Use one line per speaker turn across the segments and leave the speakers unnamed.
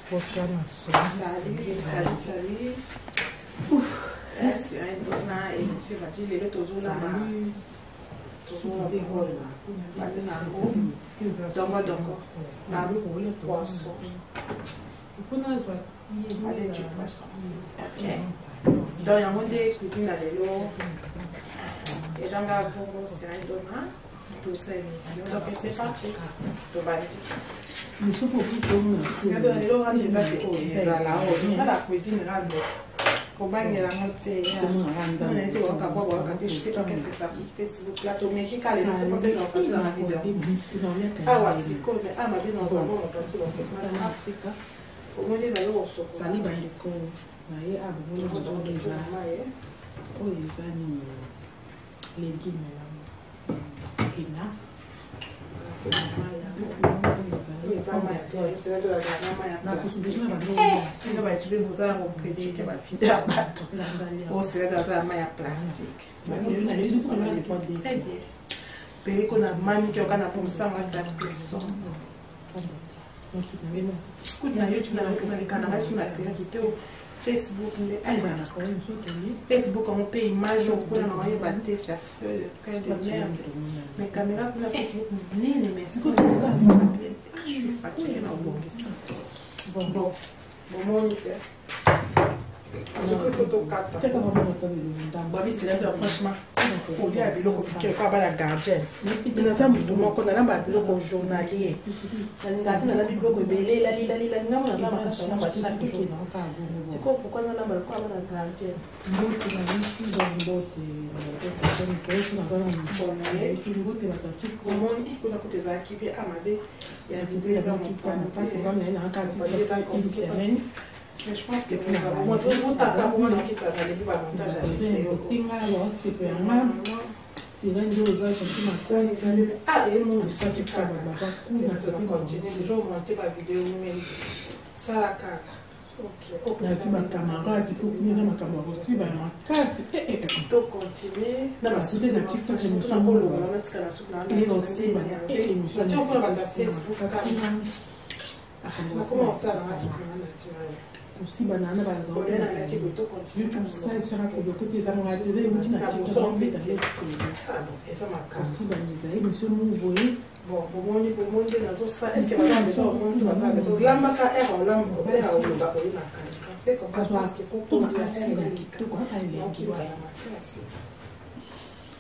Salut, salut, salut. C'est un dona et monsieur Badi, lelo tozolamba. Tozolamba babenga yango dongo dongo na poisson. Allez, du poisson. Ok. Donc yango nde cuisine na lelo ezanga bongo c'est un dona tout ça émission. Donc c'est parti. Tobandi. Lelo wana eza te oyo ezala oyo tosala cuisine rando kobangela yango te neti oyoka bwa boyoka te. Je sais pas qu'est-ce que ça fait, s'il vous plaît. Tomeki ka lelo, faut pas benga facile na video awa sikoyo, mais awa mabe na ozwa bongo parti. Bon, c'est pas grave, omoni ezali kosokola.
Sali bandeko na ye abomoni bozoleba oyo eza nini, légume yango épinard.
Bino baetude boza ya kocritiquer bavideo ya bato oselaka aza ya mai ya plastique. Très bien, toyei na mamiki oka na posanga question kutu na YouTube naleka na ngai so na perdu te. Facebook nde, Facebook yango mpe image okuna na oyeba te, ça fait le cas de merde, mais caméra kuna Facebook monene, mais je suis fatiguée na obongisa. Bon, bomoni te soki faut tokata babiselaki. Franchement, kolia biloko mike lokola bana gardienne, naza motu moko nalamba biloko journalier, nalingaka te nalambi biloko ebele elalilalilali ngambo naza makasi nalamba chaque jour. Sikoyo pourquoi nalamba lokola bana gardienne?
Mbote na biso, mbote. Mbote bato.
Omoni kuna kuta ezalaki mpe a mabe ya video eza mopanzi, eza compliqué, mais je pense que otaka bongo nakitaka nalembi bamontage ya video.
Tinga baosepelanga sirene nde oza gentil makasi.
Ah, baza kuna continue déjà omonte bavideo umeli, sala kaka.
Nazwi bacamarade mpo kuna eza makambo ya kosiba ya makasi.
Tocontinue.
Na basude na TikTok, émission eosiba na émission.
Facebook.
Kosiba na na YouTube saka kobeko te, ezanga te, eza euti na TikTok, mbeta nde kosiba eza émission moko boye.
Bon, bomoni, bomoni nde nazosala. Est ce que baza lambaka ere olamba ere oloba oyebaka fait comme ça, parce que faut
kosiba kitoko kaka elengi
makasi.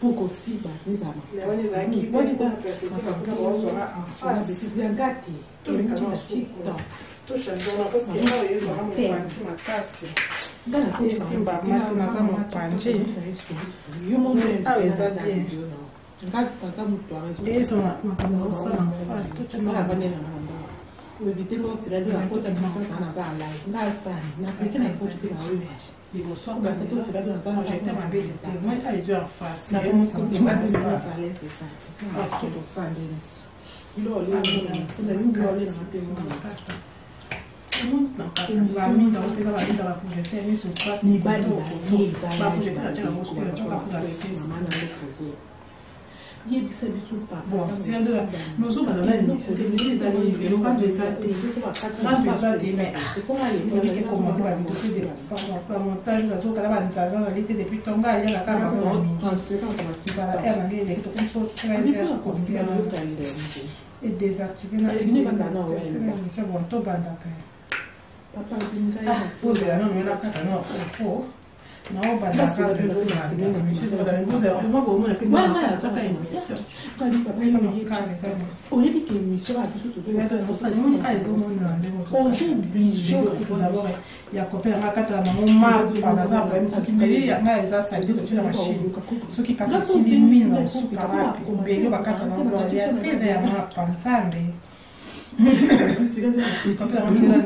Mpo kosiba ezala yanga te, euti na TikTok.
Tochange wana parce que awa ezwaka mopanzi makasi, esimbama te, naza mopanzi. Awa eza bien, ezwa makambo osala en face.
Évite ngosila akota naza live nga asani napeke na koti mpe naoyo.
Liboso projecteur mabe te, moi ezwi en face.
Tosala nde niso biloko mpe.
Baminda opeza baminda baprojecteur miso pasi.
Mibali.
Baprojecteur atiaka mpona face.
Yebisa biso.
Bon, nozobanda na émission te, ezali lelo rando eza te, rando eza te, mais olike commenter bavideo te, bamontage nazokala banzala nali te depuis ntongo, aliaka kaka nzala heure nange eleki, tokomi so 13 heures combien et désactiver na émission. Bon, tobandaka, ozela nano wana kaka na opo naobandaka.
Azaka émission, oyebi ke émission ya biso ozo oblige.
D'abord ya copain yanga akataka nango mapa, naza problème soki mbeli yanga eza salite, totie na machine, soki kasi esili mingi na suka wapi mbeli bakata nango lia te, eza ya mapa nzambe.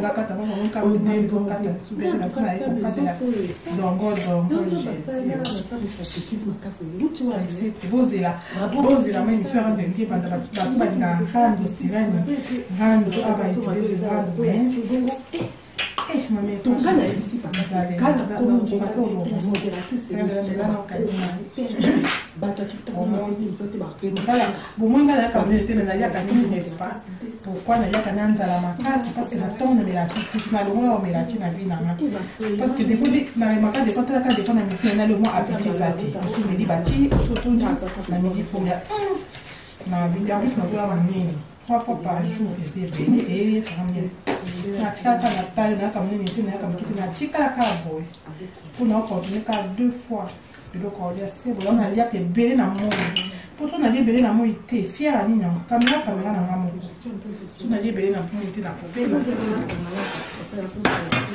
Akata dongo dongo. Bozela, bozela ma émission rando elingi ebanda. Bato balingaka rando, sirene rando, abautilize rando.
Nga nayebisi papa.
Bomoi nga nayaka monene te, me naliaka mingi, n'est-ce pas? Pourquoi naliaka na nzala makasi? Parce que na ntongo namela suti, nalongola komela ti na vie nanga, parce que des fois nalemaka, des fois talaka, des fois na midi nali mwa appétit eza te. Oso omeli bati, oso otondi na midi, folia na bidi. En plus nazoya banini trois fois par jour, eza ebele. Eyesaka minene, natikala kaka na taille, nayaka monene te, nayaka moke te, natikala kaka boye mpona ocontinue kaka deux fois biloko olia se boye. Wana naliaka ebele na moi, mpo so nalia ebele na moi te, fiere ya nini yango? Caméra na nga moko, so nalia ebele na moi te, nakobela.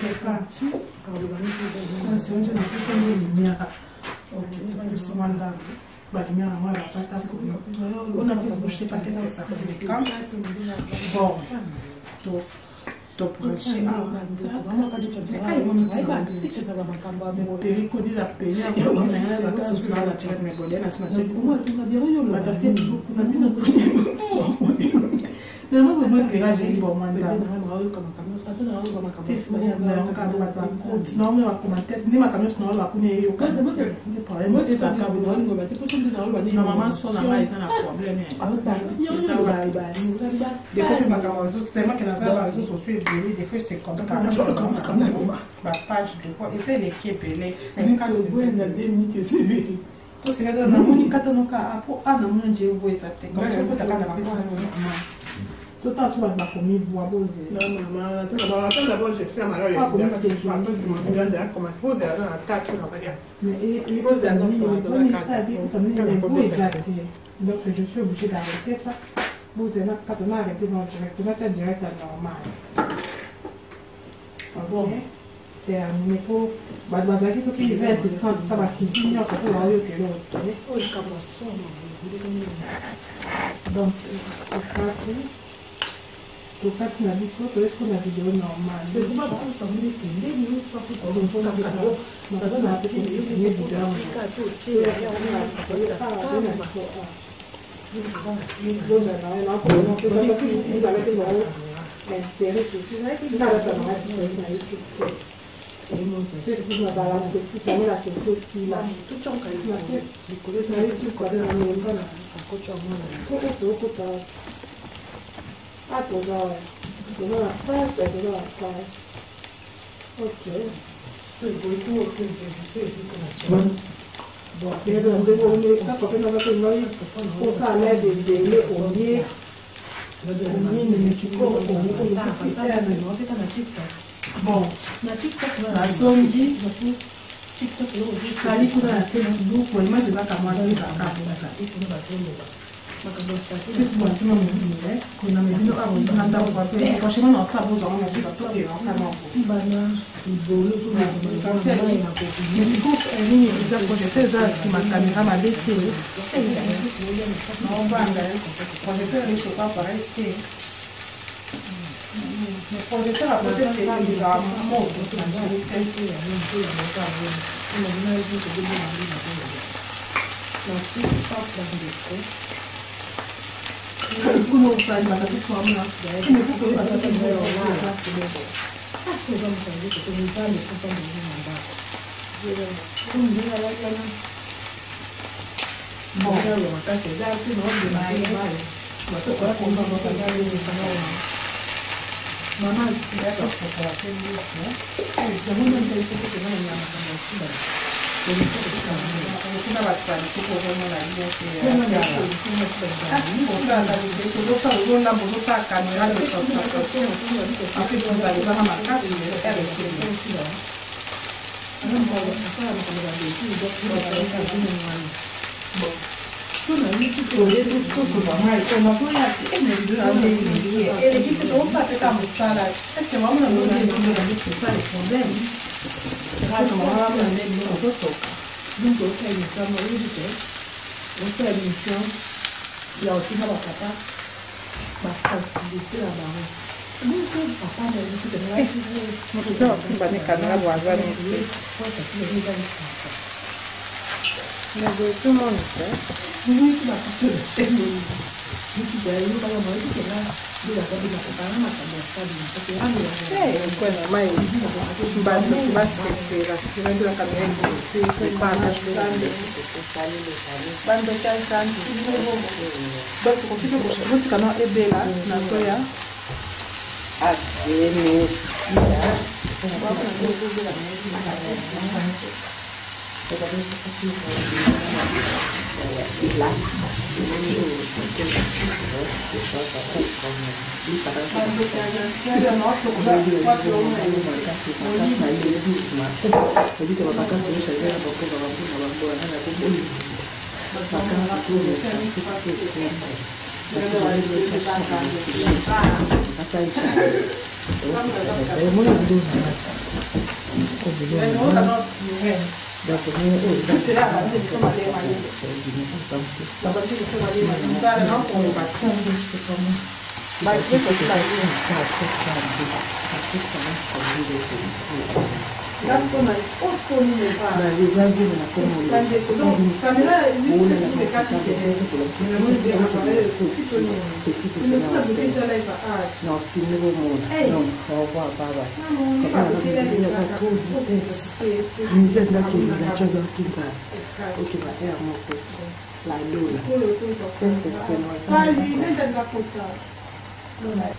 C'est parti, napusa nde lumière. Ok, topusima ndako, balumière yango ya bapata on a Facebook, je sais pas qu'est-ce que ça fait quand. Bon, to tobranche awa, perikodi na pene na Facebook na bino éclairage eyi bomanda Facebook na yango kaka bato bakoti naomona bacommentaire nde makambo nyonso naoloba kuna eyokana. Problème ezaka na mama so na ngai, eza na problème des fois mpe makambo réseau, tellement que naza ba réseaux sociaux ebele. Des fois c'est comme bapage, des fois eza eleki ebele. Namoni katanoka po a namoni nje vo eza te kotaka na Facebook, totala so bato bakomi voi bozela.
D'abord, je ferme alors.
Mais donc je suis obligée d'arrêter ça. Bozela kaka, tona arrêté dans direct, tonatia direct ya normal. Ok, terminé. Po bato bazalaki soki 20 ta bakiti nyonso mpo bayokela te. Donc tokati na biso, toyesi ko na video normal. Ah, toza toza na page, toza na page. Ok, bon, ndenge kaka mpe naza mpe ngai kosala live ebele, olie nini sikoyo? Bon, nazongi sali kuna na Facebook, image ezaka mwa ezaka Facebook atima monene kona mebino awa na ndako. Franchement, na osala bozwango na tika tokeyaka moko. Sikoyo nini eza projecteur, eza nsima caméra mabe te, naobanga projecteur esoka appareil te, mais projecteur apote ezala moto. Kuna osali bakati twamona. Bon, mama yakosokola mpe miso kuna basalite kozomona bien te. Tozosala, ozolamba, ozotala caméra, ape tozala ezaka makasi. Soso vraiment nazoya te, eleki te, tozosala mpe ka mosala. Est-ce mamona c'est ça le problème, mamona nde ozotoka.
Donc osala émission, oyebi te, osala émission ya otinga bapapa basensibilité na bango. Biso papa na biso.
Moto eza batimba ne caméra bo aza neti. Mais tout le monde. Botika no ebela nazoya.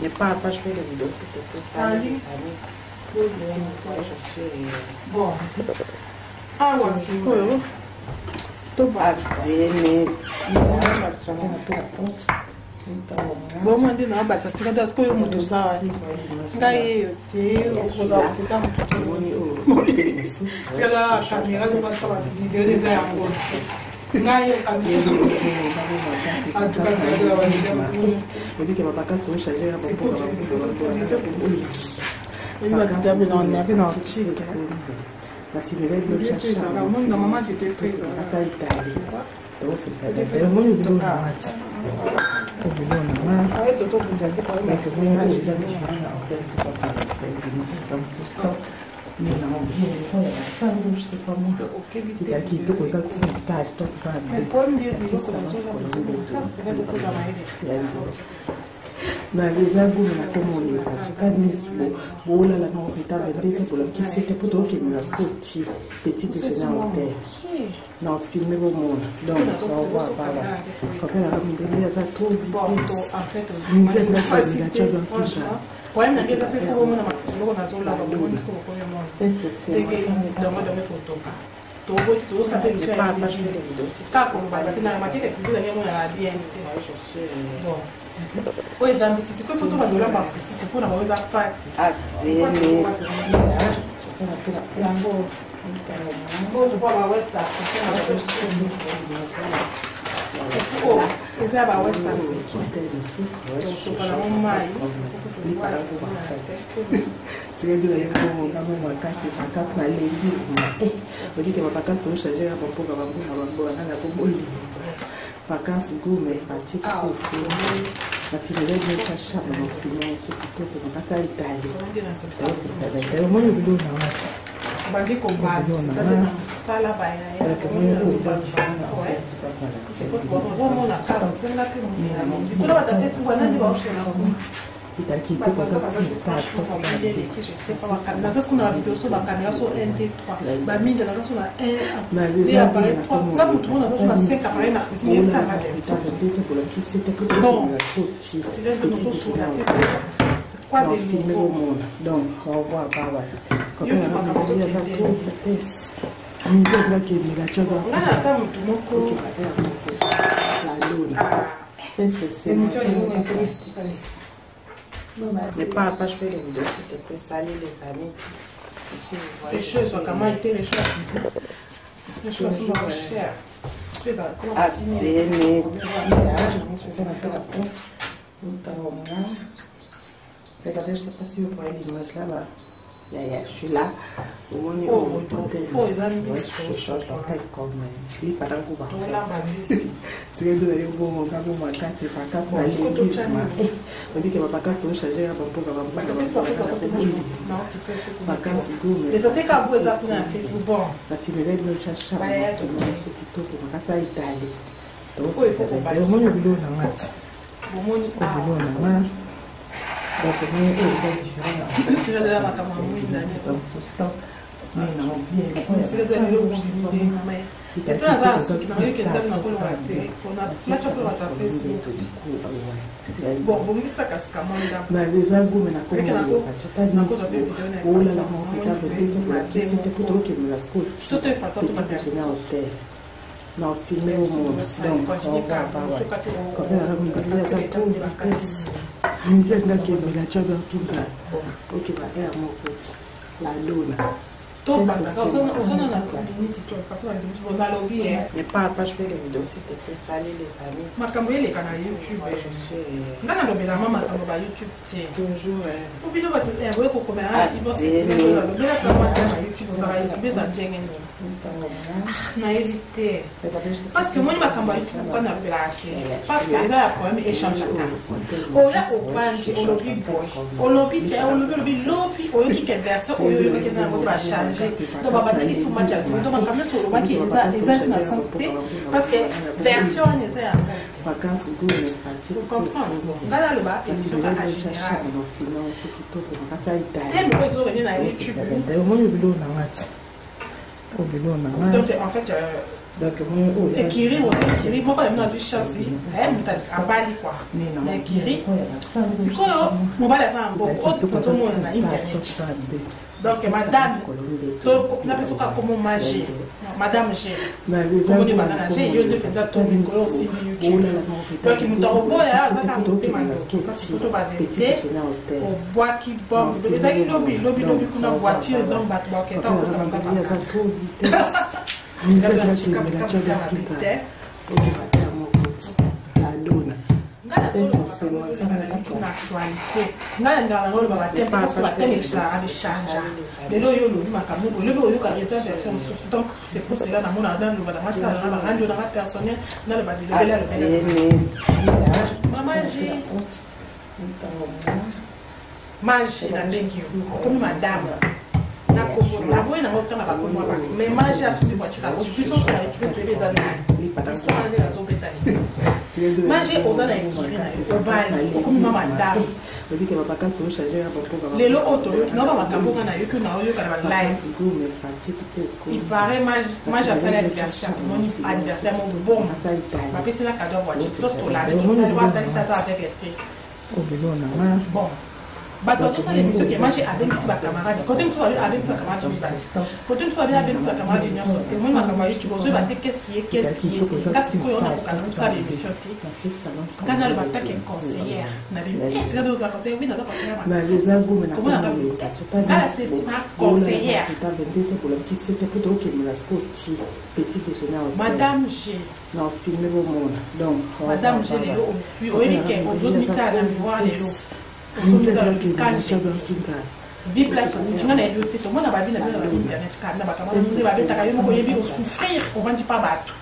Ne parle pas, je fais les vidéos, s'il te plaît. Salut les amis. Ici, je suis.
Bon. Ah ouais, c'est cool. Bon, moi, je suis tika nde sikoyo moto oza wana ngai yeyo te okozala koteta moto tikala kamera tokasika bavideo eza yango ngai yo Maman, je te fais ça.
Bolala na retard 22 olamki sete po tokende sikoyo ti petit déjeuner en hôtel na filme bomona donc au revoir baba papa na mindele aza trop vitesse.
Problème na ngai eza mpe fo bomona biloko nazolaba bomoni siko bokomi mona ndenge dango dango efotoka toboti tozosala mpe biso ya cuisine kaka koloba te na mateka cuisine ndenge emonaka bien te. Bon, oyo eza mbisi sikoyo fo tobanda olamba fufu. Fufu na bango eza pasi yango oyo ba West Africain, fufu oyo eza ya ba West Africain, tosopa nango mai.
Makasi nalembi odike bavacance tochange bamboka bamboka bamboka nanga po bolingo vacances gume faci bafilele na filme so kitoko makasi ya Italie omoni biloko na wati.
Bandi kobandisa te na mosala bayaya omona kaka mpenga mpe kuna bato Facebook banandi baoshela.
Ezali kitoko, aza.
Naza siko na bavideo so bakamera so 1 2 3 baminda naza so na 1 2 appareil 3 nga motu mo naza so na 5 appareil na cuisine esanga. Bon, nozosola te quoi de nouveau?
Donc au revoir baba.
Nga naza motu moko. Émission.
Ne parle pas, je fais les vidéos, s'il te plaît. Salut les amis. Ici, vous voyez.
Les choses, comment été les choses? Les choses sont chères.
Ah, je fais un peu la pompe. Regardez, je ne sais pas si vous voyez l'image là-bas. Yeah, je suis là. Au
Oh, oh,
je change la tête comme lui pendant qu'on va faire. C'est que vous allez voir mon vacances, vacances, vacances.
L'essentiel ka vous eza kuna na Facebook. Bon,
bafilele chacha so kitoko makasi ya Italie.
Oyo il faut kobakisa.
Omoni biloko na ngati.
Bomoni
awa
makambo ya mwinda. Bon, bongisaka sika mwa ndambo.
Eza gome na komoolala moko petit hotel na filme omona. Donc aza trop vitesse ngakemela tyabakinga oke ba aire moko ti la dona.
Tobandaka ozana na miniti nalobi.
Ne parle pas, je fais les vidéos, s'il te plaît. Salut les amis.
Makambo eleka na YouTube.
Moi, je suis
nga nalobelama makambo ba YouTube te.
toujours
Po bino bato boye kokomela nalobelaka na YouTube. Ozala YouTube eza ndenge nini? Nayebi te, parce que moni makambo ya YouTube mpo nalobelaka te, parce que eza ya problème échangeaka. Oya opanzi, olobi boye, olobi te, olobi, olobi, lobi oyoki ke version oyo oyokaki eza yango te, bachange. Donc babandaki too much ya zero. Donc makambo nyonso olobaki eza na sens te, parce que version wana eza yango te.
Vacances gome faci.
Comprendre, nga naloba émission kaka général te, loko ezokende na YouTube.
Omoni biloko nanga ti o biloko nanga.
Donc en fait
donc omoni oyo
ekiri, moto ekiri moko na bino azwi chance, aye moto abali kua na ekiri. Sikoyo mobali aza na mbongo oyo tozomona na internet. Donc madame, napesi oka komo ma G, madame G, komoni banda na G. Yo nde mpenza to mikolo osimbi YouTube. Donc moto akoboya aza kaka motema ndoki, parce que poto bavérité obwaki bombe ezalaki lobi lobi lobi kuna voiture. Donc bato baketa kokota. Te, na actualité ngai nalingaka nango oloba bathème, parce que bathème ezalaka echangea. Lelo oyo olobi makambo, olobi oyoka eza version mosusu. Donc c'est pour cela namona aza loba na masala na barandi nanga personnel, naloba bilobeli alobeli. Mama G, ma G, na ndenge yo okomi madame na kombo, naboyi nango otanga bakombo ya bato, mais ma G asusi voiture ya rouge. Biso nyonso na YouTube toyebi eza nini, histoire nde azobeta. Ma G, oza na ekiri na yo, obali, okomi ma madame. Lelo oyo toyoki naoba makambo nga nayoki, naoyoka na balive. Il paraît ma G asali anniversaire, tomoni anniversaire mo bon, bapesi na cadeau ya voiture. Soso tolandi, totali watali tata avec te. Bon, bato bazosala émission ke ma G abengisi bacamarade kote mosusu, babi abengisi bacamarade mibale, kote mosusu babi abengisi bacamarade nyonso te. Moni makambo ya YouTube, ozoyeba te qu'est-ce qui est, qu'est-ce qui est te. Kasi sikoyo ona kokanda kosala émission te, nga naloba take conseillère na esika te. Ozala conseillère? Oui, naza conseillère. Nga na sesima conseillère. Madame G, madame G, lelo oyebi ke ozomitala na miroir, lelo ozomizala kanje vi place outi. Nga nayebi yo te, tomona bavi na bino na bainternet kaka na bato nde babetaka. Yo moko oyebi osouffrir, ovandi pa bato.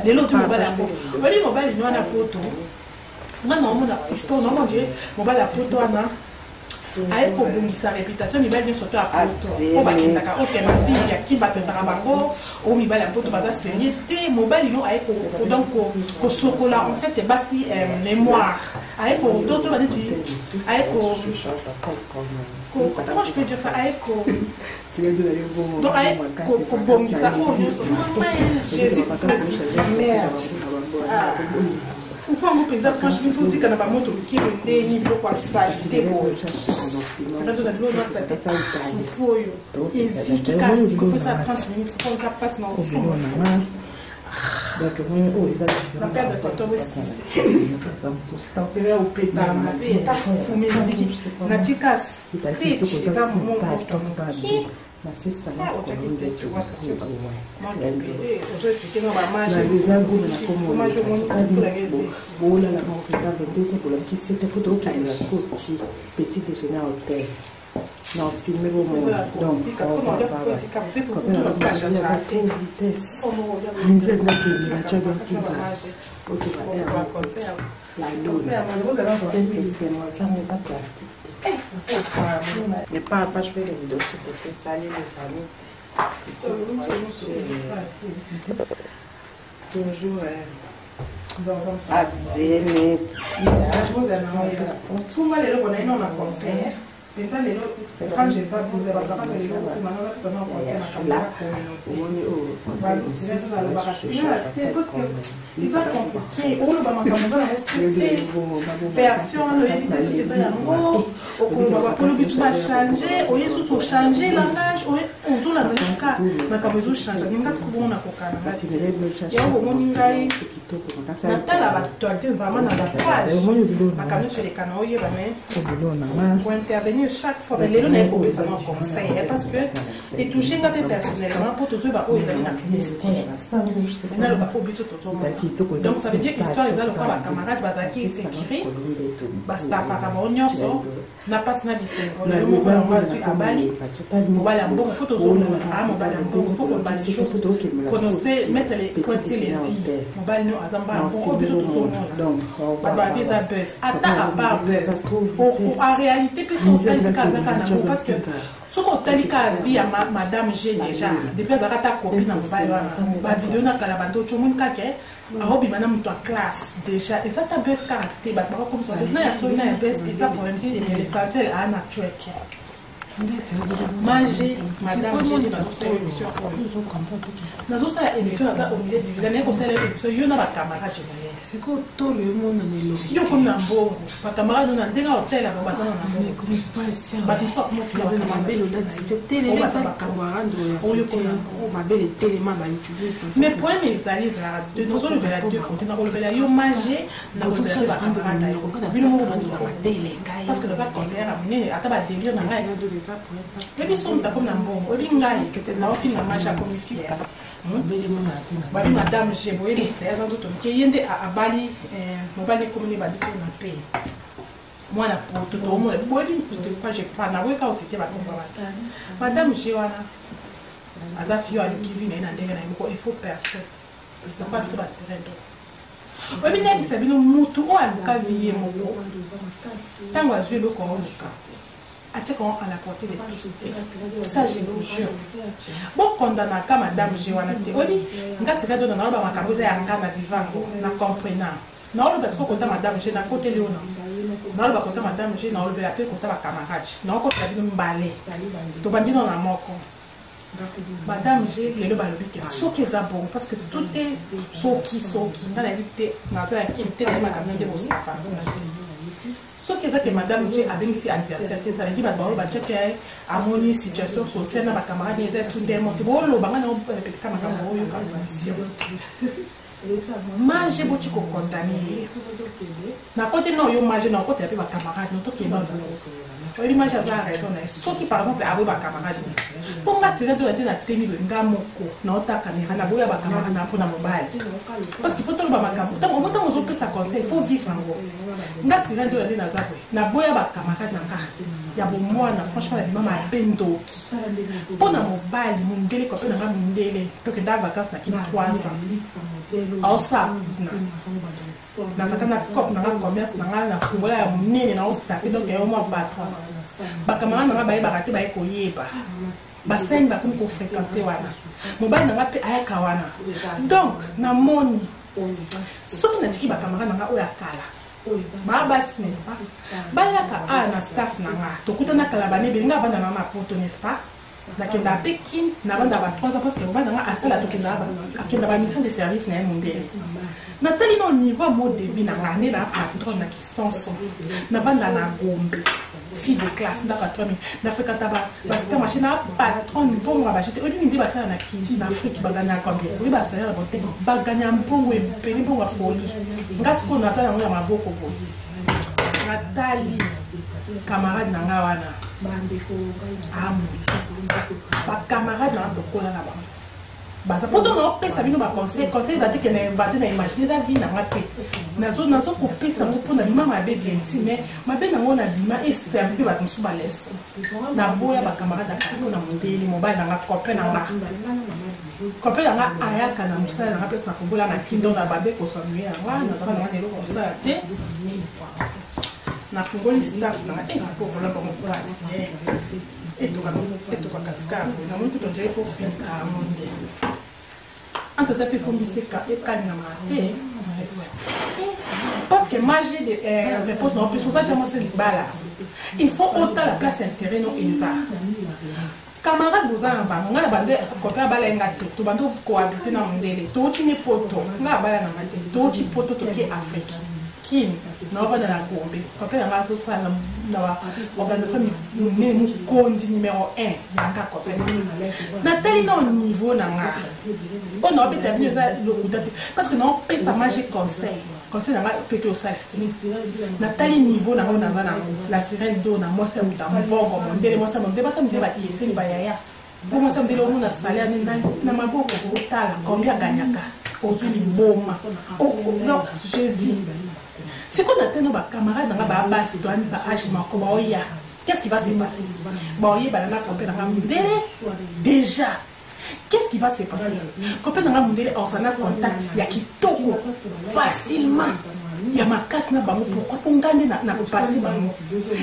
Lelo oti mobali yango, oyebi mobali no wana poto. Nga naomona histoire naomona dire mobali ya poto wana aye kobongisa réputation mibali nyonso to ya poto oyo bakendaka. Oke, bafille ya ki batentaka bango oyo mibali ya poto baza sérieux te. Mobali no aye donc kosokola en fait basi mémoire, aye to baneti, aye ko, comment je peux dire ça, aye ko donc aye kobongisa oyo nyonso. Mama Jésus, merde, fufu yango mpenza franchement totika na bamoto lokilo ndeni biloko ya saleté boye. Saka na biloko ya saleté, fufu oyo eziki kasi kofosala 30 minutes, fufu eza mpasi na ofuma na perte de tonton. Opetaka mabe ata fufu meziki natika fridge eza moto moki.
Olala moko petit déjeuner à hôtel na filme bomona. Donc vitesse ngakendela la dona eza plastique. Ne parle pas, je fais les vidéos, s'il te plaît. Salut les amis. Ici, moi, je suis toujours A Venezia.
Funga lelo bona ino na conseil mpenza lelo quand je eza compliqué oloba makambo eza nango sete version wana oyebi te soki eza yango okoloba bapolo biso bachange oye susu ochange langage ozolanda kaka makambo ezochange ninga siko bongo nakokana nga te yango bomoni ngai natala baactualité vraiment na bapage makambo nyonso eleka na oyeba mais kointervenir chaque fois mais lelo naye kopesa mwa conseil parce que etouche nga mpe personnellement mpo tozoyeba oyo ezali na mystique naloba mpo biso tozomona. Donc ça veut dire histoire eza lokola bacamarade bazalaki écurie, bastafaka bango nyonso na mpasi na bisengo. Lelo moko yango azwi, abali mobali ya mbongo, mpo tozomona a mobali ya mbongo. Faut koloba les choses, prononcer, mettre les points sur les i. Mobali no aza mobali ya mbongo oyo biso tozomona. Bato babi eza buzz, ata à part buzz, en réalité mpe soki otali kaka aza kaka nango, parce que soki otali kaka vie ya madame G, déjà depuis azalaka ata copine na mobali wana, bavideo na kala bando otyo, omoni kaka aobima na moto ya classe. Déjà eza ta buzz kaka te, bato bakokomisa na ya soli na ya buzz, eza problème te, mais l'essentiel aa na track mange. Madame G, nazosala émission oyo, nazosala émission, aza au milieu du village, naye kosala émission yo na bacamarade na ye.
Sikoyo tolo emonana elongi.
Yo komi na mbongo, bacamarade na ndenge hotel yango baza na mbongo.
Ekomi pasi.
Bato mosusu bakomosika.
Mabele olati te, telele, eza likambo ya rando ya soutien, mabele telema, bautilise.
Mais problème ezali, ezalaka deux, nazolobela deux côté, nakolobela yo mange, nakolobela bacamarade na yo, bino moko,
mabele.
Parce que naza conseillère ya monene, ata badélire na ngai oyebi so moto akomi na mbongo, oyebi ngai peut-être naofinga mange, akomi fier. Babi madame G, boyebi te, aza nzoto moke, ye nde abali mobali, ekomi nde babiso na mpe mwana poto toomona. Boyebi de quoi je parle, naboyeka osite bakomba bato. Madame G wana aza fille oyo aluki vie na ye na ndenge na ye moko, il faut personne ezakwa biso basirendo. Oyebi, nayebisa bino, mutu oyo aluka vie ye moko, ntango azwi eloko aoluka, atiaka yango à la portée de tous te. Ça, je vous jure, bokondanaka madame G wana te. Oyebi nga tika dona, naoloba makambo eza ya nga na vivango na comprena. Naoloba siko kota madame G, nakoteli oyo, naoloba kota madame G, naolobela mpe kota bacamarade, naokotela bino mbale. Tobandi nano na moko, madame G. Lelo balobi ke soki eza bongo, parce que tout est soki soki, nga nayebi te, naza ya kini te, nayebi makambo nde bosafa. Soki eza ke madame G abengisi anniversaire te, ezalaki bato baoyo batiaki, amoni situation sociale na bacamarade, eza esu ndemo te. Booloba nga na répéteka makambo oyoka mission mange, boti kokondane ye na kote na oyo mange, na okotela mpe bacamarade no. Tokenda, oyebi mange aza na raison na ye. Soki par exemple aboyi bacamarade, mpo nga sera to te, natemi boye nga moko naota caméra, naboya bacamarade na mpona mobali, parce qu'il faut toloba makambo ntango ntango ozopesa conseil, il faut vivre yango. Nga sera nde oyo nde naza boye, naboya bacamarade na nga ya bomwana. Franchement, nabima mabe, ndoki mpo na mobali mondele, kope na nga mondele. Tokenda vacance na kini 3 ans, aosala nazalaka na cope na nga, commerce na nga na fungola ya monene, na ostafe. Donc yo mwa patron, bacamarade na nga bayebaka te, baye koyeba basene, bakomi kofréquente wana. Mobali na nga mpe ayaka wana. Donc namoni soki natiki bacamarade na nga oyo ya kala, baa basi, n'est-ce pas, bayaka awa na staff na nga, tokutana kala bana ebele. Nga avanda na nga na poto, n'est-ce pas, nakendaka mpe Kine, nabanda ba 3 ans, parce que mobali na nga asala, tokendaka, akenda bamission de service na ye mondele. Natali na niveau ya mo débit na nga nde na patron na kisanso, nabanda na Gombe, fille de classe, ndako ya 3000, nafréquenta basupermarché na patron, mbongo ya bajete. Oyebi nde basala na Kini, na Afrique, baganya combien? Oyebi basalaire na bote, baganya mbongo ebele, mbongo ya folie. Nga sikoyo naza yango ya maboko boye, natali camarade na nga wana, amoto bacamarade na nga tokola na bango baza mpo ntango naopesa bino baconseil, conseil eza te ke na invente, na imagine, eza vie na nga te. Nazokopesa yango mpo na bima mabe, bien sûr, mais mabe nango na bima eservi mpe bato mosusu baleso. Naboya bacamarade ya kala na mondele. Mobali na nga, copain na nga, copain na nga ayaka na mosala na nga, place na fongola na kindo, na bande kosonue yango, nazaka na nga na eloko kosala te, nafungoli staff na nga. Efo kolamba mopasi etokaka sika boye, namoni kutu ondire fo filtre yango nde antata mpe fombisi ekalingamaka te.
Parce que magie de eh, réponse na opesa oza tia mwasi libala. Il faut otala place ya intérêt no eza. Camarade boza na bango ngai na bande copain abala ye nga te tobandi kohabite na mondele touti ni poto ngai abala na nga te touti poto toke Afrique kin naovanda na Gombe copain na ngai azosala na ba organisation monene mokondi numero 1 yanga copain natali na niveau na nga oyo naobeta bino eza lokuta te parce que naopesa mage conseil conseil na nga toki osalisi natali niveau na ngo naza nango la sirène do na mwasi ya moto ya mbongo mondele mwasi ya mondele basi ya mondele bakeseni bayaya mpo mwasi ya mondele omona salaire ne na maboko otala combien aganyaka ozwi liboma donc jésus sikoyo nateno bacamarade na nga babasi toani ba age moko baoya qu'est-ce qui va se passer baoyebana na copain na nga mondele déjà. Qu'est-ce qui va se passer? Copain na nga mundele akozala na contact ya kitoko facilement ya makasi na bango. Pourquoi? Mpo nga nde na passe bango,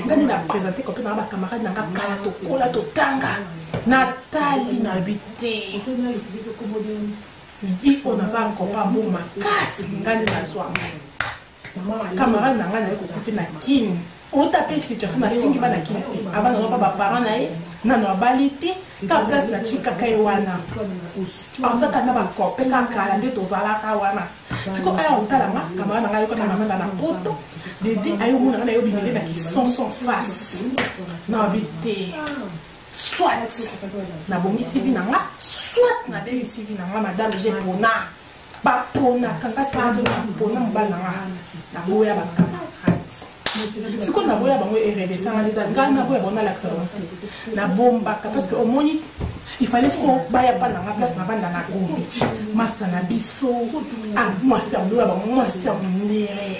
nga nde na présente copain na nga bacamarade na nga kala tokola totanga natali nayebi te vie oyo naza copain mo makasi nga nde nazwa camarade na ngai naye kokute na kini ota mpe situation nafingi bana kini te abana no pa baparent na ye nano abali te ka place na tikaka ye wana azaka na bakope kaka kala nde tozalaka wana siko aya kotala nga camarade na ngai ayokaka na mama na poto dede ayomona nga naye obimele na kisonson face nayebi te soit nabongisi vi na nga soit nabebisi vi na nga madame je pona baponaka nga sado napona mobali na nga naboya bacamarade sikoyo naboya bango erevesanga nde ngai naboya bango nalakisa bango te nabombaka parce que omoni il fallait sikoyo baya mpa na nga place navanda na gombe masa na biso mwasi ya loya bango mwasi ya mondele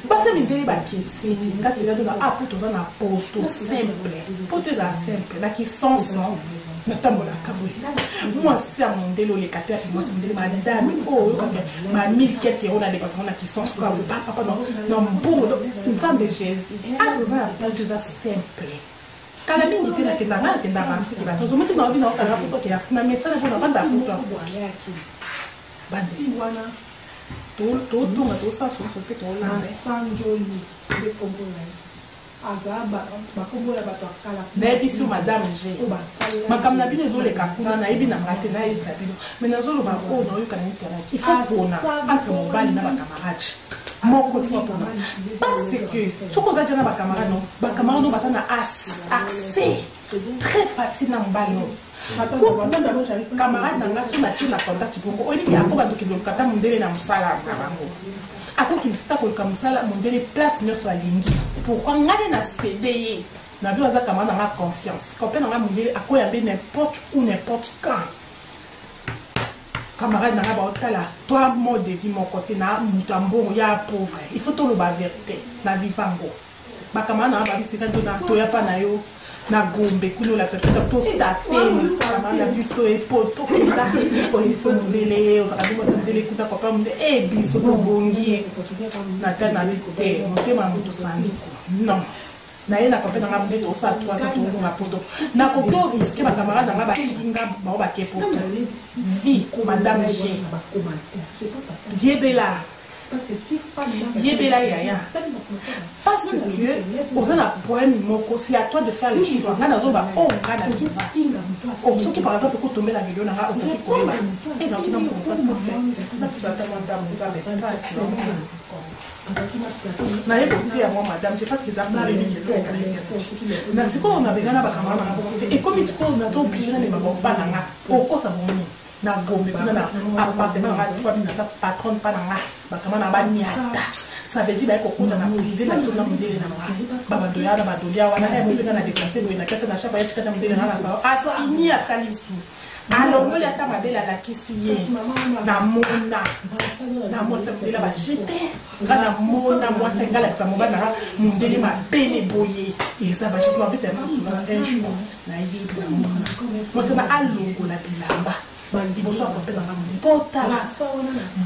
basi ya mindele bakeseni nga sika tona a po toza na poto simple poto ezala simple na kisonson natambolaka boye mwasi ya mondele oleka te api mwasi mondele madame oyo oyokaka ba 1000 quelque euro na département na kisonso kaka boye papapa na mbongo nzambe jésus akoza na poto eza simple kala mingi te nakenda nga nakendaka afrike bato ozomoti na obi na okanga mposo okende afrike na mesana mpo na banda poto afrike bandi wana totonga tosala sonso mpe tolanda
sanjoli nde kombo na ye
Nayebi sur madame G. Makambo na bino ezoleka kuna nayebi na ngai te nayebisa bino mais nazoloba oyo nayoka na internet il faut pona entre mobali na bacamarade moko il faut pona parce que soki oza deja na bacamarade no bacamarade no baza na accès très facile na mobali no camarade na ngai so natie na contact bongo oyebi ako bandoki koluka ata mondele na mosala na bango akokende ta koluka mosala mondele place nyonso alingi pourquoi ngai nde na cede ye na bino aza camarade na ngai confiance copain na ngai mondele akoyambe n'importe où n'importe quand camarade na ngai baotala toi mode de vie moko te na moto ya mbongo ya pauvre il faut toloba vérité na vivango bakamara na nga babisika to na toya pa na yo na gombe kuna olakisa biso to stafe kamara na biso epoto kuna oye biso mondele ozalaka bino mwasi mondele kuna papa mondele e biso tobongi na ta na te motema ya moto sanduku non naye na papa nanga nde tosala 3 ans tozonga poto nakoki oriske bacamarade nanga batiki nga bango bake poto vie madame g yebela yebela yaya parce que oza na problème moko c'est à toi de faire le choix nga nazoba o nga na viva soki par exemple okotombe na video na nga okoki koyeba e naoki na mokolo mpasi parce que napusa ata mwa ndambo nzambe mpasi naye koteya mwa madame te parce que eza polémique ezoleka na internet na sikoyo nabengana bakamara na nga bongo te ekomi sikoyo naza oblige namema bango na nga okosa bongo na gombe kuna na appartement na nga wapi naza patronne mpa na nga bakama na baniata ça veut dire baye kokota na privé na biso na mondele na nga babadoya na badolia wana e mope nga na déplace boye na kata na chapa ya tikata mondele na nga na salon afini ata lisu alongoli ata mabele alakisi ye namona na mwasi ya mondele bajete nga namona mwasi nga alakisa mobali na nga mondele mabele boye eza bajete babeta ya un jour Nayebi na mona mwasi na alongola bilamba liboso ya kopesa nga mpotala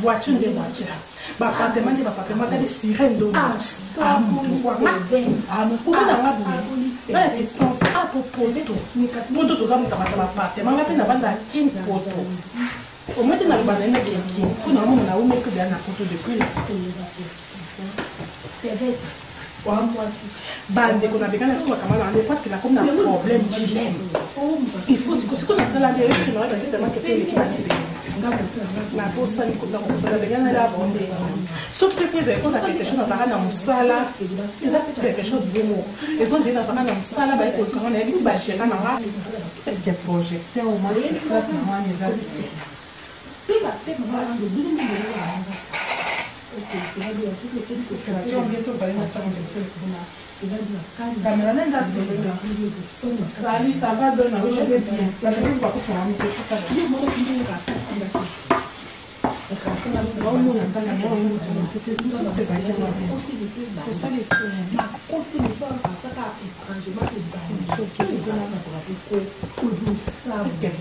voiture nde voiture bapartement nde bapartement atali sirene ndo amotu na nga boye nga na distance apo poto poto toza mokamata bapartement nga mpe navanda kin poto omoi te naloba naye nake kin mpo na omona naumeki deya na poto depuis la. Bandeko na bekana sikoyo bakamana na nde parce que nakomi na problème dilemme. Il faut sikoyo sikoyo nasala nde eleki na oyo tellement que pe eleki banebe nabosani nakosala bekana la bonde soki te fo ezali koza quelque chose nazalaka na mosala eza quelque chose bongo ezondie nazalaka na mosala baye kolukanga nayebisi bagérant na nga. Est ce que projecteur ou masterclass na wana eza bien? Salut, ça va, Donna? Oui, je vais bien.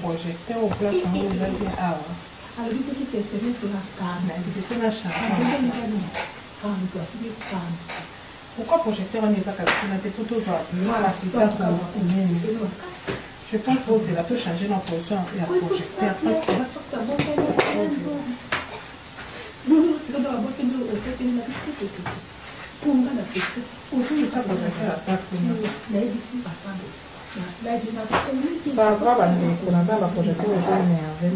Projecteur au place yango eza bien awa.
Alobi soki testament sera calme.
Na Pourquoi projecteur wana eza kasi kuna te po tozwa mala sika konene? Je pense ozela tochange na position ya projecteur parce que ça va. Bandeko na nga, baprojecteur eza énerve.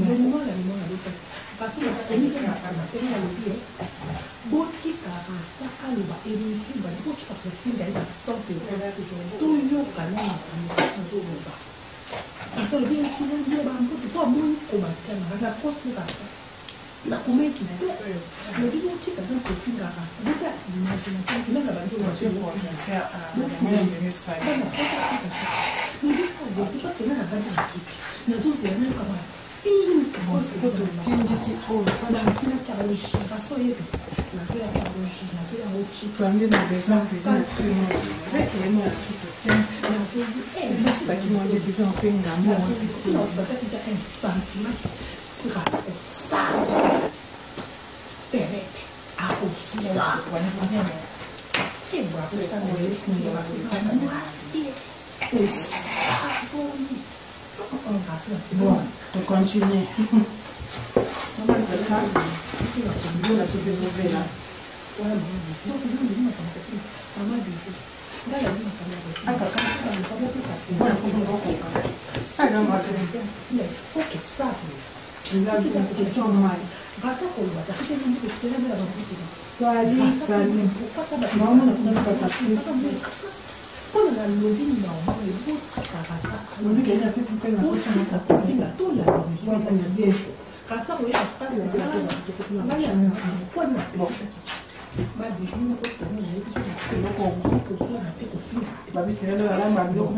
Botika rasa aloba émission, botika kofinga ye na sens, toyoka na makambo azoloba. Parce alobi esila nde bambote po amoni komatana na kosi rasa nakomaki kitoko. Alobi botika nde kofinga rasa, bota imagination nanga bandi. Parce que nanga bandi na kiti nazozela nayoka mafinga.
Totindiki oyo twangi na besoin cuisine bakimwa nde besoin mpe ngambo. Bon, tocontinue. Tozovela. Salut, salut. Maman,
mpona nalobi normal, botika kofinga, tolanda kasa koyeba mpasi mpona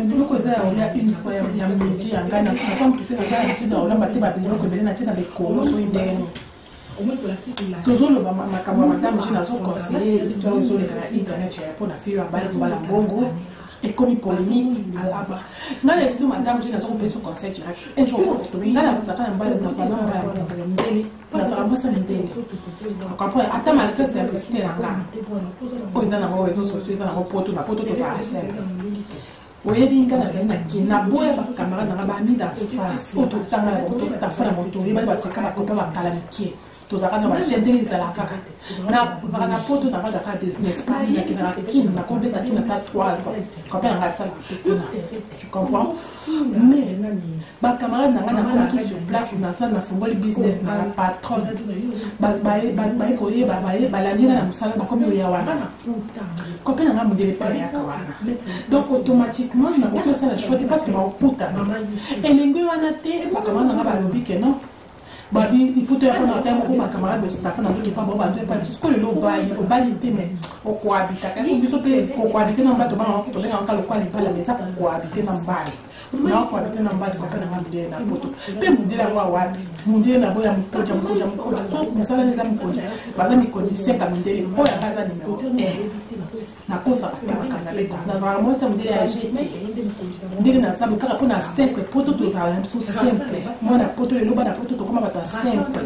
Biloko eza ya kolia une fois ya midi ya ngai naza motu te, naza ya ntina kolamba te. Babiloko ebele natie na bekolo soki ndenge tozoloba makambo ya madame G, nazoconseille histoire ezoleka na internet ya mpo na fille oyo abali kobala mbongo, ekomi polémique. Alaba ngai na biso, madame G, naza kopesa conseil direct. Un jour ngai nazalaka na mbala, nazala na mbala ya mondele, nazalaka mposa mindele, comprendre ata malgré simplicité na nga oyo eza nango réseau sociaux, eza nango poto na poto, tozala simple. Oyebi nga nazali na kini, naboya bacamarade nanga, baami d'enfance oyo totanga na bango, totafa na bango, toyebani, baseka, bakopa, bakala mike, tozalaka na baje ndenge ezalaka kaka te. Nazalaka na poto, navandaka na Espagne, nakendaka kini, nakobeta kini ata 3 ans, copain nanga asalaka te kuna, tu comprends? Mais bacamarade na ngai, nakomaki sur place, naza nafungoli business na nga, patron baye koyeba, balandi nga na mosala, bakomi oya wana. Copain na nga mondele mpe ayaka wana, donc automatiquement nakoki osala choix te parce que bakokutana elenge wana te. Bacamarade na nga balobi ke non, babi il faut toya mpona ata moko. Bacamarade bostaka na ndoki epa bao bando epa biso. Sikoyo lelo obali, obali te, mais okohabitaka biso mpe kokohabite na mobali, tobengaka tobengaka lokwa libala, mais eza kokohabite na mobali, nakohabite na mobali. Copain nanga mondele na poto mpe mondele yango awapi, mondele na boya mokonzi, mokonzi, mokonzi. So mosala eza mokonzi, baza mikonzi seka mindele oyo anga aza numero 1. Nakosaka te makambo nabeta, nazalaka mwasi ya mondele ya jete ndenge naza kaka mpona simple poto, tozala na biso simple. Mwana poto lelo, bana poto tokoma bato ya simple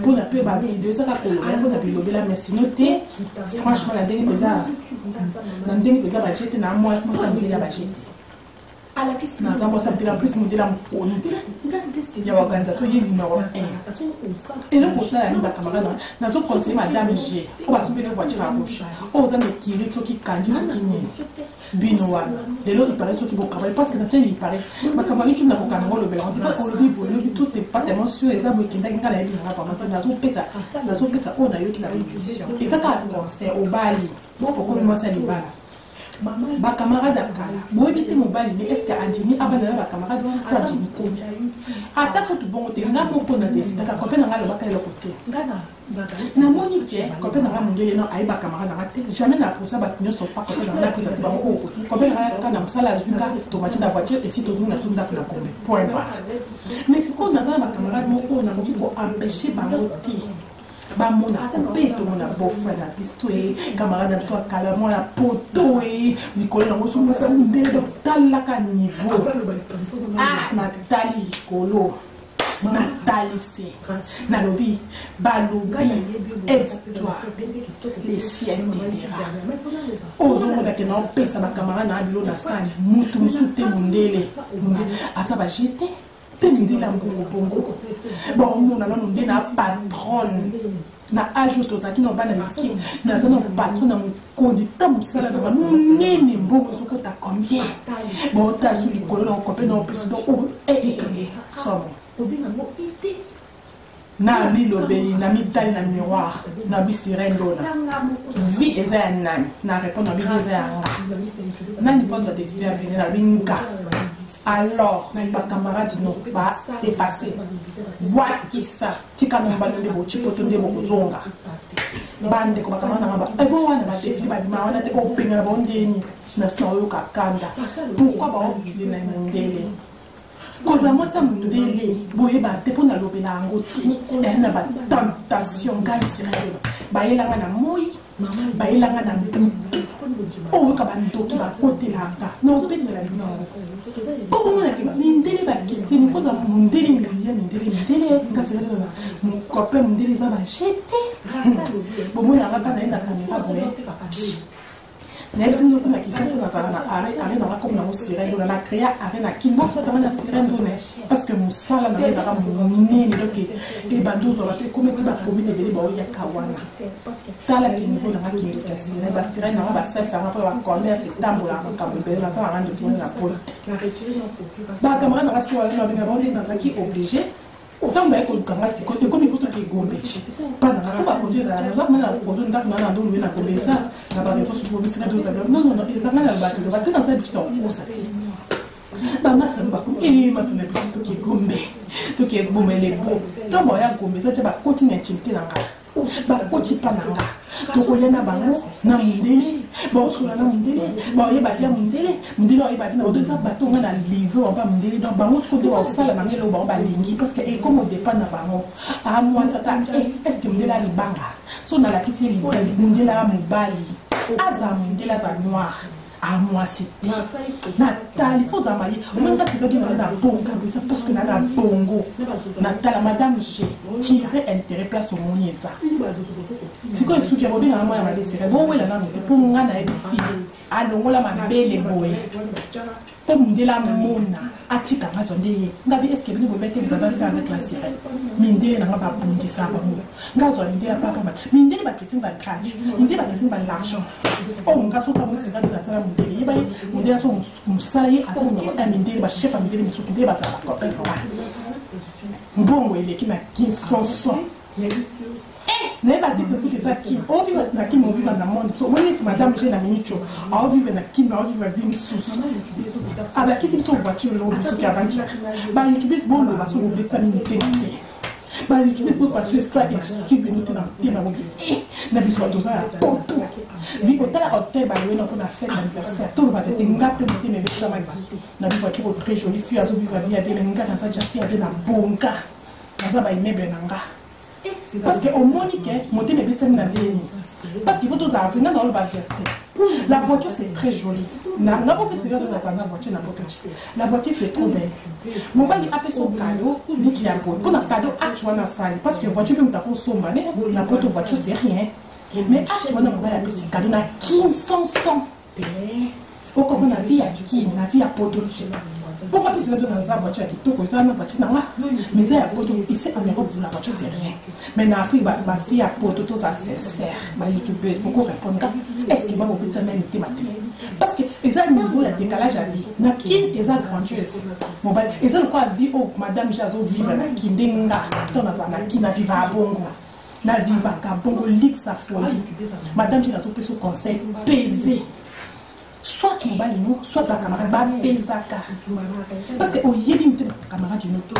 mpona mpe bavideo ezaka koloba mpona bilobela, mais sinon te. Franchement, na ndenge mpenza, na ndenge mpenza bajete na mwasi ya mondele ya bajete. Naza mwasi ya mundele, en plus mundele ya mokonzi ya organisation, ye numéro 1. Eloko osala nini? Bacamarade, nazo conseille madame G oyo basombeli voiture ya rouge oyo oza na ekiri, soki kandi, soki nini, bino wana lelo ipare, soki bokabali, parce que natia ipare makambo ya YouTube, nakokana ngo olobela. En tout cas olobi boye, olobi tout est pas tellement sûr. Eza boye, ekendaki, ngai nayebi nanga vraiment te. Nazopesa oyo nayoki na baintuition, eza kaka conseil. Obali, okomi mwasi ya libala, bacamarade ya kala boyebi te mobali ne est-ce andimi avanda na bacamarade wana to andimi te. Ata kutu bongo te, nga moko na décidaka. Copain na nga alobaka eloko te. Namoni ke copain na nga mondele no ayeba camarade na nga te. Jamais na posa bato nyonso pa copain na nga napesa te bango. Oyo copain na nga kaka na mosala, azwika, tomati na voiture, esi tozongi na biso ndako na Gombe, point barre. Mais sikoyo naza na bacamarade moko oyo nakoki koempêche bango te bamona copain, tomona beau-frère na biso e camarade na biso ya kala, mwana poto e likolo nango somasa mondele. Donc talaka niveau, ah, natali likolo, natali se, nalobi, balobi: "Aide-toi, le ciel t'aidera." Ozomona ke naopesa bacamarade na bilo na sani, mutu mosusu te, mondele. Mondele aza bajete mpe mindele ya mbongo bongo. Baomona nano nde na patronne na age oyo tozalaki na bana mike, naza na patron na mokonzi ta mosala nanga monene, mbongo ezokota combien, baotala so likolo na okope na opesi. Donc somo na milobeli, na mitali na miroir, na bisirene lona vie eza ya nani? Na répondre na bi vie eza ya nga. Nani faut azwa décision ya venir? Nalobi nga. Alors bacamarade no baefface, bwakisa, tika no mbano nde boci poto nde bokozonga. Bandeko, bacamarade nanga ebo wana badefili, babima wana te, opengana bao ndeni na sina oyoka kanda. Pourquoi baovize na mondele? Kozala mwasi ya mondele, boyeba te mpo nalobela yango te, eya na batentation. Ngai Israel, bayelanga na moi, bayelanga na butu, oyoka bandoki bakotelanga na obengela bino yango mpo bomonake mindele bakeseni. Mpoza mondele milia mindele mindele kasi mokope mondele eza bajete. Bomonanga kaka naye na kamera boye, nayebisi noko na Kinshasa nazala na arrêt. Arrêt nanga komi nango Sirène Dona. Na créa arrêt na Kin, bosatanga na Sirène Dona parce que mosala nanga ezalaka monene. Donc ebandi ozwa bato, ekomi ti bacommune ebele baoyaka wana. Talaki niveau nanga kindoki ya sirène, basirène nanga basalisanga mpo bacommerce etambolaka, makambo ebele nasalanga ndoki wana na polo te. Bacamarade nanga sikoyo wana babenga bango nde nazalaki obligé. Ntango baye koluka nga sikoyo, ekomi fo toki Gombe mpa nanga mpo bafoto ezala. Naza komona na foto ndako na ndolo na Gombe, eza na bareseau sociaux bisika tozala. Non, non, non, ezanga na bato bato naza biso na kokosa te. Bamasano bakomi e masano na biso, toki Gombe, toki Gombe lebo. Ntango baya Gombe, eza tia bakoti na intimité na nga, bakoti mpa na nga, tokolia na bango na mondele, baosola na mondele, baoyeba vie ya mondele, mondele oyeba vie na odo. Eza bato nga na livre bango ya mondele. Donc bango siko nde baosala bango eloko bango balingi, parce que ekoma odépend na bango. Amwasi ata, est ce que mondele alibanga? So nalakisi ye mondele ya mobali, aza mondele, aza noir, amwasi te. Natali fo ozala maye, omoni nga tikaki na na bonga eza parce que na na bongo. Natala madame G tire intérêt place, omoni eza sikoyo soki ya bobengaka mwana mabe sere, bowela nano te mpo nga nayebi fille alongola mabele boye mpo mindele amona atikanga azwa nde ye. Ngabi est ce que bino boyebi te, vous avez fait avec la sirène? Mindele nanga babundisa bango, nga azwa mindele ya papa, mindele bakeseni bagrade, mindele bakeseni ba l'argent. Oyo nga soki amosika nde nasala mondele, yeba ye mondele aso mosala, ye aza numéro 1. Mindele bachef ya mindele misusu nde bazala bacopain nanga, mbongo eleki na kinsonson. Nayeba te pekuti eza Kin, ovivre na Kin, ovivre na monde. So omoni neti madame G na minute oyo aovivre na Kin, aovivre vie mosusu. Alakisi biso voiture lobi soki avandi. Bayoutubes boloba soki obetisa mitema te, bayoutubes bopaso esa esui bino te na motema, bobi na biso bato oza ya poto vi otala hotel bayoye na mpona fête anniversaire. Tolobaka te, nga mpe motema ebesamaki na bi voiture très jolie. Fille azovivre vie ya bien, mais nga naza ja fille ya bien na bonga, naza baimmeuble na nga, parce que omoni ke motema ebetami na ndenge nini? Parce qu'il faut tozala nga na oloba vérité. La voiture, c'est très joli. Na nga bopesika tozala na voiture na poto. La voiture, c'est trop belle. Mobali apesa cadeau neti ya boye mpona cadeau, acte wana asali, parce que voiture mpe moto akosomba ne na poto, voiture c'est rien. Mais acte wana mobali apesi cadeau na kinsonson te. Okoko na vie ya Kin, na vie ya poto te. Pourquoi tu sais dans la voiture ya kitoko, eza na voiture na nga, mais eza ya poto, ici en Europe la voiture c'est rien. Mais na Afrique ba ba fille ya poto toza sincère, ba youtubeuses boko répondre nga, est-ce que ba bobetisa même mitema te? Parce que eza niveau ya décalage ya vie. Na Kin eza grandieuse. Mobali eza lokola vie oyo madame J azo vivre na Kin nde nga to nazala na Kin na vivre bongo. Na vivaka bongo luxe ya folie. Madame J azopesa conseil pesé. Soit mobali no, soit ba camarade bapesaka. Parce que oyebi mpe ba camarade no to.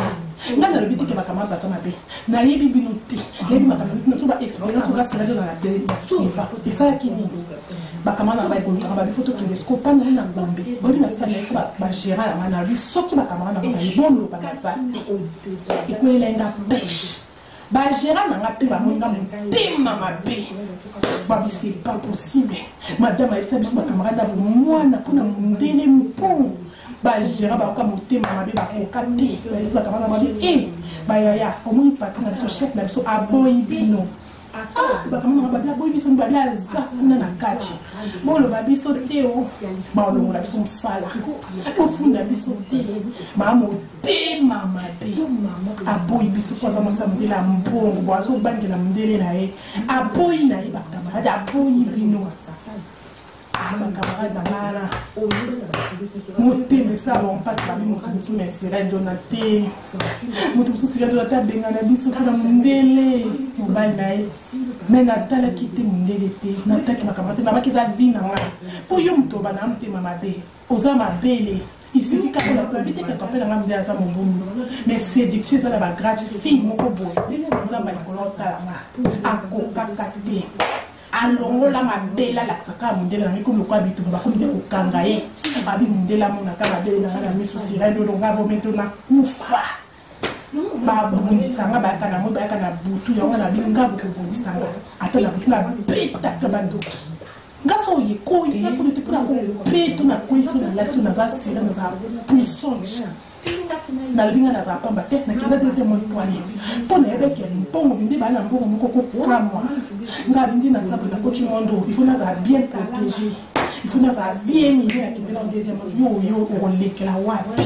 Nga nalobi te ke ba camarade baza mabe. Nayebi bino te. Nayebi makambo bino to ba expérience oza sila to na suiva. Esalaki nini? Ba camarade na ba ekolukaka ba bifo tokende siko pa na na Gombe. Boyebi na sala na ba ba gérant ya nga na bi soki ba camarade na ba boloba na za te. Ekweyela nga pêche. Ba gérant na nga pe bamoni nga motema mabe. Babi c'est pas possible. Madame ayebisa biso ba camarade na bomwana mpona mondele mpo ba gérant bayoka motema mabe bakoka te. Bayebisi ba camarade na babi eh bayaya omoni patron na biso chef na biso aboyi bino. Ah, bakamama nga babi aboyi biso babi aza kuna na kati boloba biso te o balongola biso mosala bofunda biso te ba motema mabe aboyi biso mpo aza mwasi ya mondele ya mbongo bo azobangela mondele na ye aboyi na ye bakamarade aboyi bino bakamarade na ngai wana motema esala bango mpasi babi moto mosusu mais sirene dona te moto mosusu sirene dona te abengana biso mpona mondele mobali na ye mais natalaki te mondele te nataki makambo te nabaki eza vie na ngai mpo yo moto oba na motema mabe oza mabele isiki kaka nakoyebi te kaka mpe na ngai mondele aza mobulu mais séduction eza na bagrade fille moko boye nzambe likolo otala nga akokaka te Alongola mabele alakisa kaka mundele na ngai ekomi lokola bitumba bakomi te kokanga ye abi mundele amonaka mabele na ngai na miso sirene oyo ngai bomento nakufa babundisa nga bayaka na moi bayaka na butu yango na bino nga bokobundisa nga ata na butu nabetaka bandoki nga so oye koya kuna te mpona kopeto na kwei so nalati so naza sire naza puissante Nalobi nga nazala pamba te, nakenda te te moi poignée. Mpo nayebaki ya mbongo binde baa na mbongo moko kokamwa. Nga binde naza boye nakoti mondo, il faut nazala bien protégé. Il faut nazala bien mine nakende na deuxième monde. Yo yo okolekela wapi?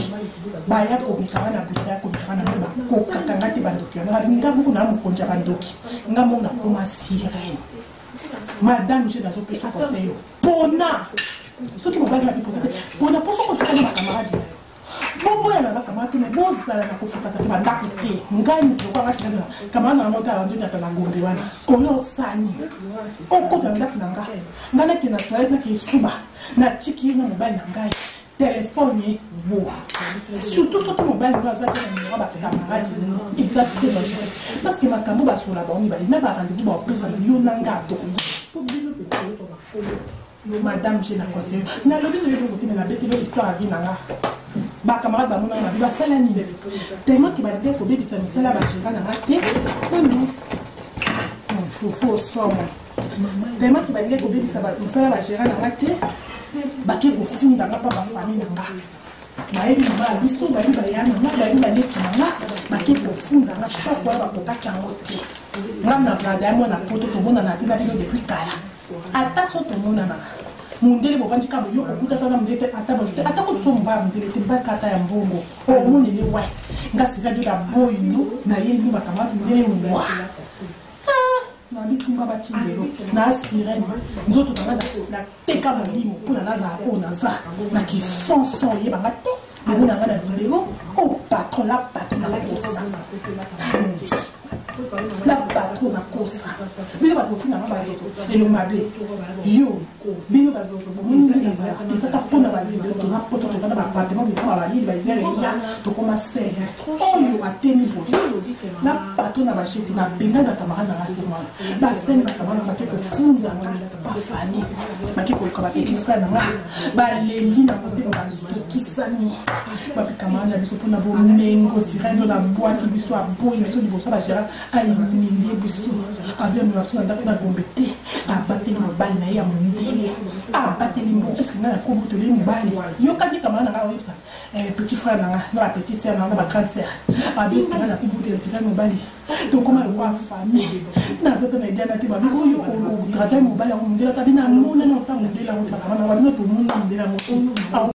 Baya komeka nga na butu, baya komeka nga na moi, bakokaka nga te bandoki wana. Nga nga moko na mokonzi ya bandoki. Nga moko nakoma sirène. Madame je nazopesa conseil yo. Pona soki mobali na biposa te, pona mpo soki otikali na bacamarade na yo. Boboya na bakamara te, mais bozala na kofutaka te bandako te. Ngai moto lokola nga sika kamara na mota ya ndoni ata na Gombe wana. Oyo osani. Okota na ndako na nga. Ngai nakende na toilette nake esuba. Natiki ye na mobali na ngai. Telefone ye bo. Surtout soki mobali no aza te na numero ya ba camarade no. Eza très dangereux. Parce que makambo basola bango mibale na ba rendez-vous baopesana yo na nga tokoki. Madame je na conseille nalobi na yo eloko te mais nabeteli yo histoire ya vie na nga ba camarade bamonaka mabe basala nini tellement ke balingaki kobebisa misala ya bagera na nga te oyo fufu osomo tellement ke balingaki kobebisa mosala ya bagera na nga te bake kofunda nga mpa bafamille na nga bayebi mama ya biso bayebi baya na nga bayebi baleki na nga bake kofunda nga shok wana bakokaki yango te nga na brada ya mwana poto tomonana te na bino depuis kala Ata so tomonanaka mundele bovandi kaka yo okuta ata na mundele te ata bonjour te ata kutu so mobala mundele te mobali kaka ata ya mbongo omonele wa nga sika de la boyi yo nayeli bino bakamati mundele wa na bitumba batindelo na sirene nzoto na nga nateka molimo mpona nazala oyo naza na kisonson oyebanga te bomona nga na video o oh, patron la patron nakosa la patron nakosa bino bato bofinga nga bazozo elo mabe yo bino bazozo bomoni ndenge ezalaka ezaka mpona bavideo toza poto toza na baappartement bikoma banini bainere eya tokoma sere oyo atemi boye na patron na bashete nabenga na camarade na nga te mwana basene bacamarade na bake kofunda nga bafamille bake koluka bapetit frère na nga baleli na motema bazokisami bapikamana na biso mpona bomengo sireno na bwaki biso aboyi biso liboso ya bagérant ahumilie biso aviamema biso na ndako na gombe te abateli mobali na ye ya mondele Abateli mbongo, eske ngai nakobotoli mobali? Yokaki camarade na ngai oyebisa petit frère na ngai na ba petite sœur na ngai na ba grande sœur, abi eske ngai nakobotela sika mobali, tokóma lokwa famille, naza te na idiana te. Babi oyo otrata mobali yango, mondele, tabi namonani ota mondele yango te, bakamana babino tomona mondele yango.